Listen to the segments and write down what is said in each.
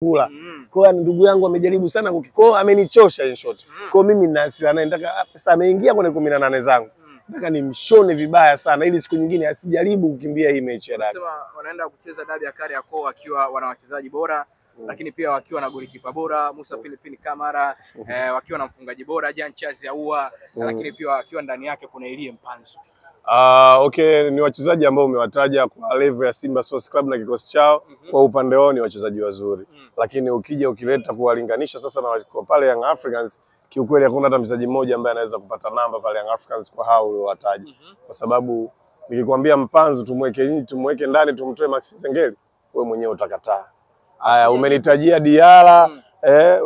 Kula. Kwa hiyo ndugu yangu amejaribu sana kukikoa, amenichosha in short. Kwa hiyo mimi nina hasira naye, nataka sasa ameingia kwenye 18 zangu. Nataka nimshone vibaya sana ili siku nyingine asijaribu kukimbia hii mechi ya dabi. Sema wanaenda kucheza dabi ya Kariakoo wakiwa wana wachezaji bora, lakini pia wakiwa na golikipa bora Musa Pilipili Kamara, wakiwa na mfungaji bora Jean Charles Ahoua, lakini pia wakiwa ndani yake kuna Elie Mpanzu. Okay, ni wachezaji ambao umewataja kwa level ya Simba Sports Club na kikosi chao. Kwa upande wao ni wachezaji wazuri. Lakini ukija ukileta kuwalinganisha sasa na kwa pale Young Africans, kiukweli hakuna hata mchezaji mmoja ambaye anaweza kupata namba pale Young Africans kwa hao uliowataja. Kwa sababu nikikwambia Mpanzu tumweke tumweke ndani tumtoe Max Nzengeli, wewe mwenyewe utakataa. Haya, umenitajia Diala,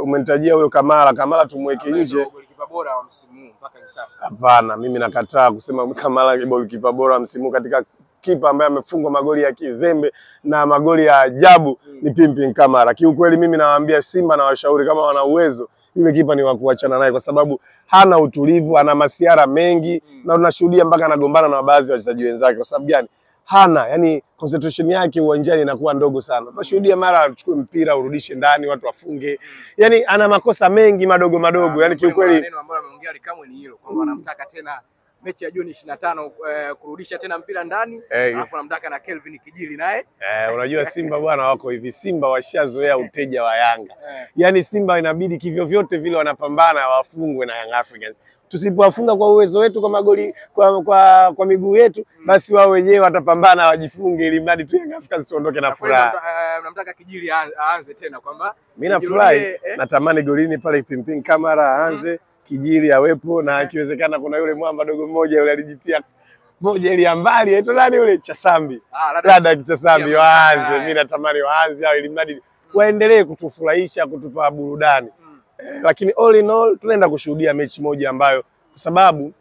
umenitajia huyo Kamara, Kamara tumweke nje. Golikipa bora wa msimu huu mpaka hivi sasa. Hapana, mimi nakataa kusema Kamara golikipa bora wa msimu. Katika kipa ambaye amefungwa magoli ya kizembe na magoli ya ajabu ni Pimpin Kamara. Kiukweli mimi nawaambia Simba na washauri kama wana uwezo, yule kipa ni wa kuachana naye kwa sababu hana utulivu, ana masiara mengi na tunashuhudia mpaka anagombana na baadhi ya wachezaji wenzake. Kwa sababu gani? Hana, yani concentration yake uwanjani inakuwa ndogo sana. Tunashuhudia mara achukue mpira urudishe ndani watu wafunge. Yani ana makosa mengi madogo madogo. Yani kiukweli neno ambalo ameongea Alikamwe ni hilo kwamba anamtaka tena mechi ya Juni 25 kurudisha tena mpira ndani, alafu anamtaka na Kelvin Kijili naye. Unajua Simba bwana wako hivi, Simba washazoea uteja wa Yanga. Yani Simba inabidi kivyo vyote vile wanapambana wafungwe na Young Africans. Tusipowafunga kwa uwezo wetu kwa magoli kwa miguu yetu, basi wao wenyewe watapambana wajifunge ili mradi tu Young Africans tuondoke na furaha. Namtaka Kijili aanze tena kwamba mimi nafurahi, natamani golini pale Pimpin Kamara aanze, Kijili awepo na akiwezekana kuna yule mwamba dogo mmoja yule alijitia moja ile ya mbali aitwa nani yule Chasambi. Rada Chasambi waanze. Mimi natamani waanze hao ili mradi waendelee kutufurahisha, kutupa burudani. Lakini all in all tunaenda kushuhudia mechi moja ambayo kwa sababu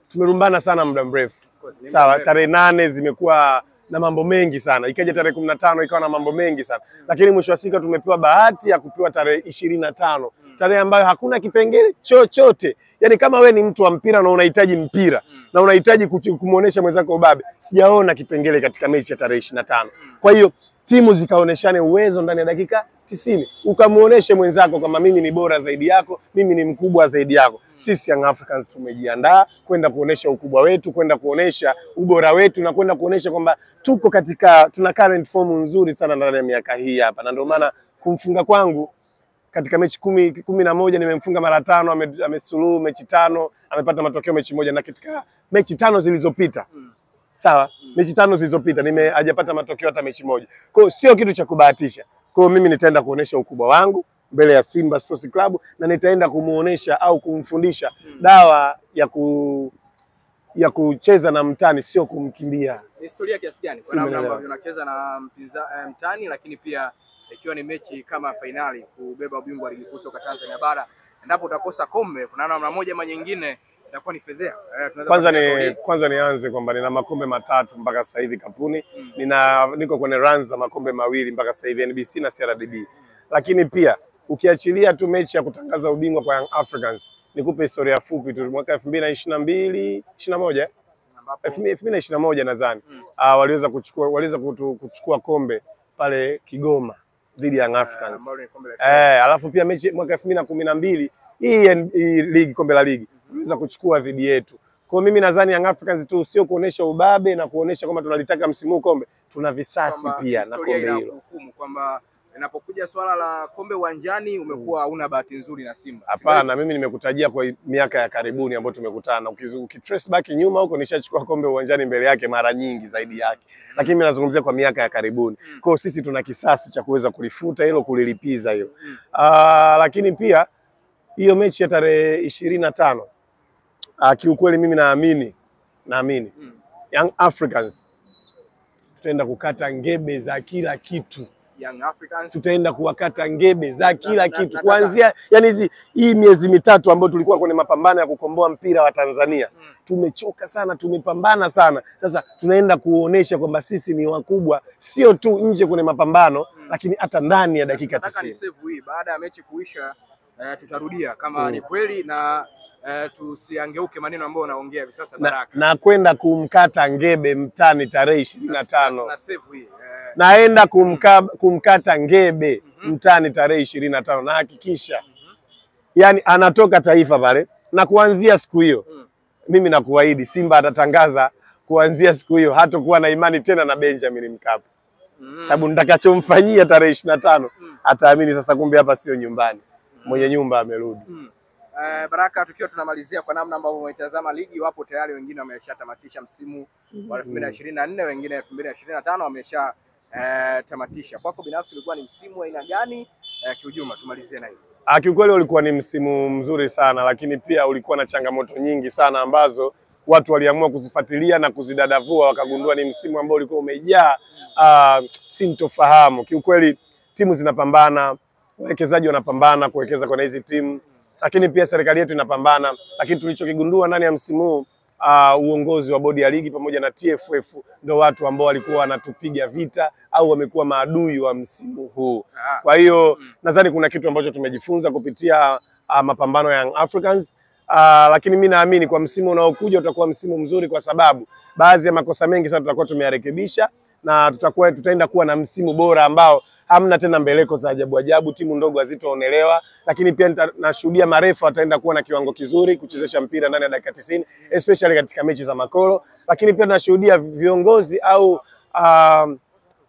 tumerumbana sana muda mrefu. Sawa, tarehe 8 zimekuwa na mambo mengi sana. Ikaja tarehe 15 ikawa na mambo mengi sana. Lakini mwisho wa siku tumepewa bahati ya kupewa tarehe 25. Tarehe ambayo hakuna kipengele chochote. Yaani kama we ni mtu wa mpira na unahitaji mpira na unahitaji kumuonesha mwenzako ubabe, sijaona kipengele katika mechi ya tarehe 25. Kwa hiyo timu zikaoneshane uwezo ndani ya dakika 90. Ukamuoneshe mwenzako kama mimi ni bora zaidi yako, mimi ni mkubwa zaidi yako. Sisi Young Africans tumejiandaa kwenda kuonesha ukubwa wetu, kwenda kuonesha ubora wetu na kwenda kuonesha kwamba tuko katika, tuna current form nzuri sana ndani ya miaka hii hapa. Na ndio maana kumfunga kwangu katika mechi 11 nimemfunga mara 5, amesuluhu mechi 5, amepata matokeo mechi moja, na katika mechi 5 zilizopita. Sawa, mechi 5 zilizopita hajapata matokeo hata mechi moja. Kwa hiyo sio kitu cha kubahatisha. Kwa hiyo mimi nitaenda kuonesha ukubwa wangu mbele ya Simba Sports Club na nitaenda kumuonesha au kumfundisha dawa ya kucheza na mtani, sio kumkimbia. Historia kiasi gani kwa namna ambavyo unacheza na mtani, lakini pia ikiwa ni mechi kama finali kubeba ubingwa wa ligi kuu soka Tanzania bara, endapo utakosa kombe kuna namna moja ama nyingine itakuwa ni fedhea. Kwanza nianze kwamba nina makombe 3 mpaka sasa hivi kapuni. Niko kwenye runs za makombe 2 mpaka sasa hivi, NBC na CRDB. Lakini pia ukiachilia tu mechi ya kutangaza ubingwa kwa Young Africans, nikupe historia fupi tu. Mwaka 2022 21 2021 nadhani waliweza kuchukua kombe pale Kigoma dhidi ya Young Africans. Alafu pia mechi mwaka 2012 hii ligi, kombe la ligi waliweza kuchukua dhidi yetu. Kwa mimi nadhani Young Africans tu sio kuonesha ubabe na kuonesha kwamba tunalitaka msimu huu kombe, tuna visasi pia na kombe hilo. Kwamba inapokuja swala la kombe uwanjani umekuwa hauna bahati nzuri na Simba. Hapana, mimi nimekutajia kwa miaka ya karibuni ambayo tumekutana. Ukitrace back nyuma huko nishachukua kombe uwanjani mbele yake mara nyingi zaidi yake. Lakini mimi nazungumzia kwa miaka ya karibuni. Kwa hiyo sisi tuna kisasi cha kuweza kulifuta hilo, kulilipiza hilo. Lakini pia hiyo mechi ya tarehe 25 kiukweli mimi naamini Young Africans tutaenda kukata ngebe za kila kitu. Young Africans tutaenda kuwakata ngebe za kila kitu kuanzia, yani hii miezi mitatu ambayo tulikuwa kwenye mapambano ya kukomboa mpira wa Tanzania. Tumechoka sana, tumepambana sana. Sasa tunaenda kuonesha kwamba sisi ni wakubwa, sio tu nje kwenye mapambano, lakini hata ndani ya dakika 90. Nataka ni save hii baada ya mechi kuisha, tutarudia kama ni kweli na tusiangeuke maneno ambayo unaongea hivi sasa Baraka. Na kwenda kumkata ngebe mtani tarehe 25. Na save hii. Naenda kumkata ngebe mtani tarehe 25 na hakikisha. Yaani anatoka Taifa pale na kuanzia siku hiyo mimi nakuahidi Simba atatangaza kuanzia siku hiyo hatakuwa na imani tena na Benjamin Mkapa. Sababu nitakachomfanyia tarehe 25 ataamini sasa kumbe hapa sio nyumbani. Mwenye nyumba amerudi. Baraka, tukiwa tunamalizia kwa namna ambavyo umetazama ligi, wapo tayari wengine wameshatamatisha msimu wa 2024, wengine 2025 wamesha tamatisha. Kwako binafsi ulikuwa ni msimu aina gani kiujumla? Tumalizie na hiyo. Kiukweli ulikuwa ni msimu mzuri sana, lakini pia ulikuwa na changamoto nyingi sana ambazo watu waliamua kuzifuatilia na kuzidadavua, wakagundua ni msimu ambao ulikuwa umejaa sintofahamu. Kiukweli timu zinapambana, wawekezaji wanapambana kuwekeza kwenye hizi timu, lakini pia serikali yetu inapambana. Lakini tulichokigundua ndani ya msimu huu, uongozi wa bodi ya ligi pamoja na TFF ndio watu ambao walikuwa wanatupiga vita au wamekuwa maadui wa msimu huu. Kwa hiyo nadhani kuna kitu ambacho tumejifunza kupitia mapambano ya Young Africans. Lakini mimi naamini kwa msimu unaokuja utakuwa msimu mzuri, kwa sababu baadhi ya makosa mengi sana tutakuwa tumeyarekebisha na tutaenda kuwa na msimu bora ambao hamna tena mbeleko za ajabu ajabu, timu ndogo hazitoonelewa. Lakini pia nashuhudia marefa wataenda kuwa na kiwango kizuri kuchezesha mpira ndani ya dakika 90, especially katika mechi za makolo. Lakini pia nashuhudia viongozi au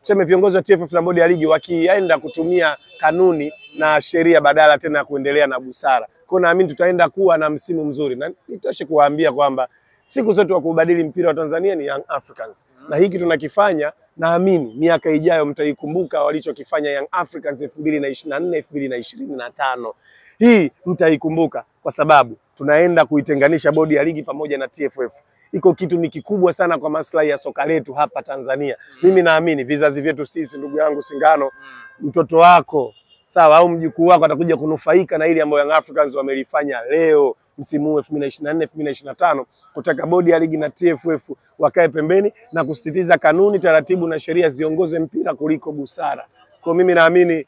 tuseme viongozi wa TFF na bodi ya ligi wakienda kutumia kanuni na sheria badala tena ya kuendelea na busara. Kwa naamini tutaenda kuwa na msimu mzuri, na nitoshe kuwaambia kwamba siku zote wa kubadili mpira wa Tanzania ni Young Africans. Na hiki tunakifanya, naamini miaka ijayo mtaikumbuka walichokifanya Young Africans 2024, 2025. Hii mtaikumbuka kwa sababu tunaenda kuitenganisha bodi ya ligi pamoja na TFF. Iko kitu ni kikubwa sana kwa maslahi ya soka letu hapa Tanzania. Mimi naamini vizazi vyetu sisi, ndugu yangu Singano, mtoto wako sawa au mjukuu wako atakuja kunufaika na ile ambayo Young Africans wamelifanya leo msimu huu 2024 2025, kutaka bodi ya ligi na TFF wakae pembeni na kusisitiza kanuni, taratibu na sheria ziongoze mpira kuliko busara. Kwa mimi naamini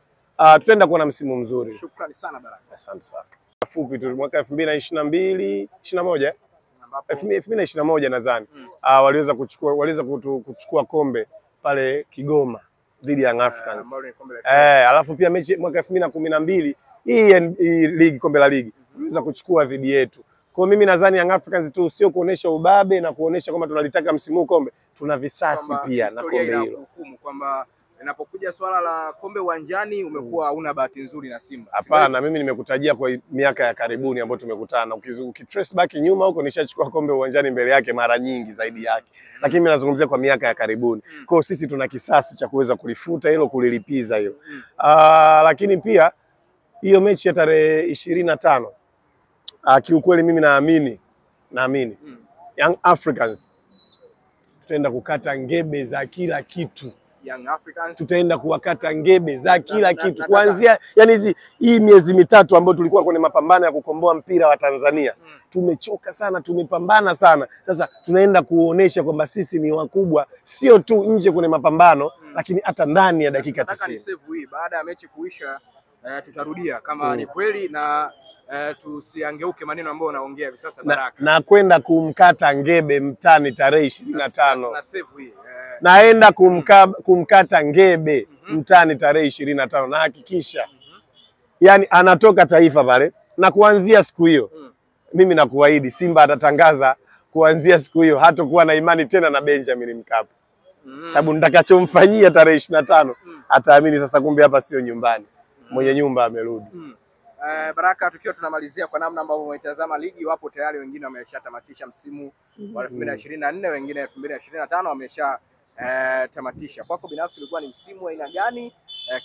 tutaenda kuwa na msimu mzuri. Shukrani sana Baraka. Asante sana. Fupi tu mwaka 2022 21 2021 nadhani waliweza kuchukua kombe pale Kigoma dhidi ya Young Africans. Alafu pia mechi mwaka 2012 hii ligi, kombe la ligi waliweza kuchukua dhidi yetu. Kwa mimi nadhani Young Africans tu sio kuonesha ubabe na kuonesha kwamba tunalitaka msimu kombe, tuna visasi pia na kombe hilo. Kwamba inapokuja swala la kombe uwanjani umekuwa hauna bahati nzuri na Simba. Hapana, mimi nimekutajia kwa miaka ya karibuni ambayo tumekutana. Ukitrace back nyuma huko nishachukua kombe uwanjani mbele yake mara nyingi zaidi yake. Lakini mimi nazungumzia kwa miaka ya karibuni. Kwa hiyo sisi tuna kisasi cha kuweza kulifuta hilo, kulilipiza hilo. Lakini pia hiyo mechi ya tarehe 25 kiukweli mimi naamini Young Africans tutaenda kukata ngebe za kila kitu. Young Africans tutaenda kuwakata ngebe za kila kitu kuanzia, yani hii miezi mitatu ambayo tulikuwa kwenye mapambano ya kukomboa mpira wa Tanzania. Tumechoka sana, tumepambana sana. Sasa tunaenda kuonesha kwamba sisi ni wakubwa, sio tu nje kwenye mapambano, lakini hata ndani ya dakika 90. Nataka ni save hii baada ya mechi kuisha, tutarudia kama ni kweli na tusiangeuke maneno ambayo unaongea hivi sasa Baraka. Na kwenda kumkata ngebe mtani tarehe 25. Na save hii. Naenda kumkata ngebe mtani tarehe 25 na hakikisha. Yaani anatoka Taifa pale na kuanzia siku hiyo mimi nakuahidi Simba atatangaza kuanzia siku hiyo hatakuwa na imani tena na Benjamin Mkapa. Sababu nitakachomfanyia tarehe 25 ataamini sasa kumbe hapa sio nyumbani. Mwenye nyumba amerudi. Baraka, tukiwa tunamalizia kwa namna ambavyo umetazama ligi, wapo tayari wengine wameshatamatisha msimu wa 2024, wengine 2025 wamesha tamatisha. Kwako binafsi ulikuwa ni msimu wa aina gani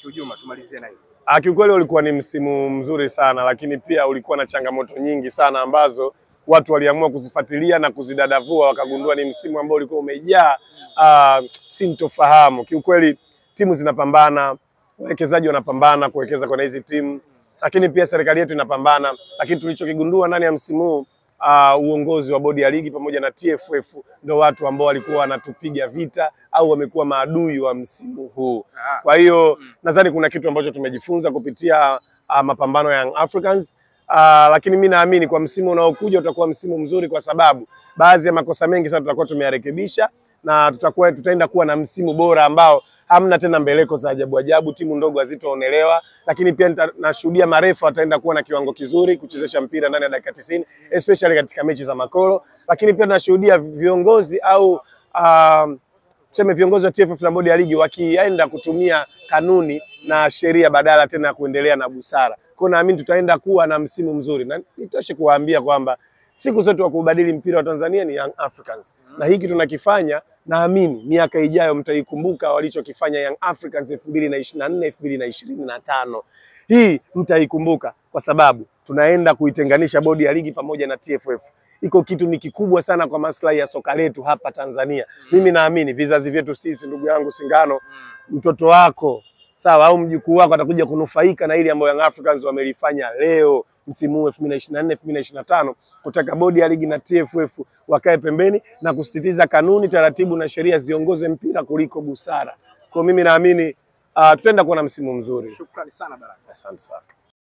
kiujumla? Tumalizie na hiyo. Kiukweli ulikuwa ni msimu mzuri sana, lakini pia ulikuwa na changamoto nyingi sana ambazo watu waliamua kuzifuatilia na kuzidadavua, wakagundua ni msimu ambao ulikuwa umejaa sintofahamu. Kiukweli timu zinapambana, wawekezaji wanapambana kuwekeza kwenye hizi timu, lakini pia serikali yetu inapambana. Lakini tulichokigundua ndani ya msimu huu, uongozi wa bodi ya ligi pamoja na TFF ndio watu ambao walikuwa wanatupiga vita au wamekuwa maadui wa msimu huu. Kwa hiyo nadhani kuna kitu ambacho tumejifunza kupitia mapambano ya Young Africans. Lakini mimi naamini kwa msimu unaokuja utakuwa msimu mzuri, kwa sababu baadhi ya makosa mengi sana tutakuwa tumeyarekebisha na tutaenda kuwa na msimu bora ambao hamna tena mbeleko za ajabu ajabu, timu ndogo hazitoonelewa. Lakini pia nashuhudia marefa wataenda kuwa na kiwango kizuri kuchezesha mpira ndani ya dakika 90, especially katika mechi za makolo. Lakini pia nashuhudia viongozi au tuseme viongozi wa TFF na bodi ya ligi wakienda kutumia kanuni na sheria badala tena ya kuendelea na busara. Kwa naamini tutaenda kuwa na msimu mzuri, na nitoshe kuwaambia kwamba siku zote wa kubadili mpira wa Tanzania ni Young Africans. Na hiki tunakifanya, naamini miaka ijayo mtaikumbuka walichokifanya Young Africans 2024 2025. Hii mtaikumbuka kwa sababu tunaenda kuitenganisha bodi ya ligi pamoja na TFF. Iko kitu ni kikubwa sana kwa maslahi ya soka letu hapa Tanzania. Mimi naamini vizazi vyetu sisi, ndugu yangu Singano, mtoto wako sawa au mjukuu wako atakuja kunufaika na ile ambayo Young Africans wamelifanya leo msimu huu 2024 2025, kutaka bodi ya ligi na TFF wakae pembeni na kusisitiza kanuni, taratibu na sheria ziongoze mpira kuliko busara. Kwa mimi naamini tutaenda kuwa na msimu mzuri. Shukrani sana Baraka. Asante sana.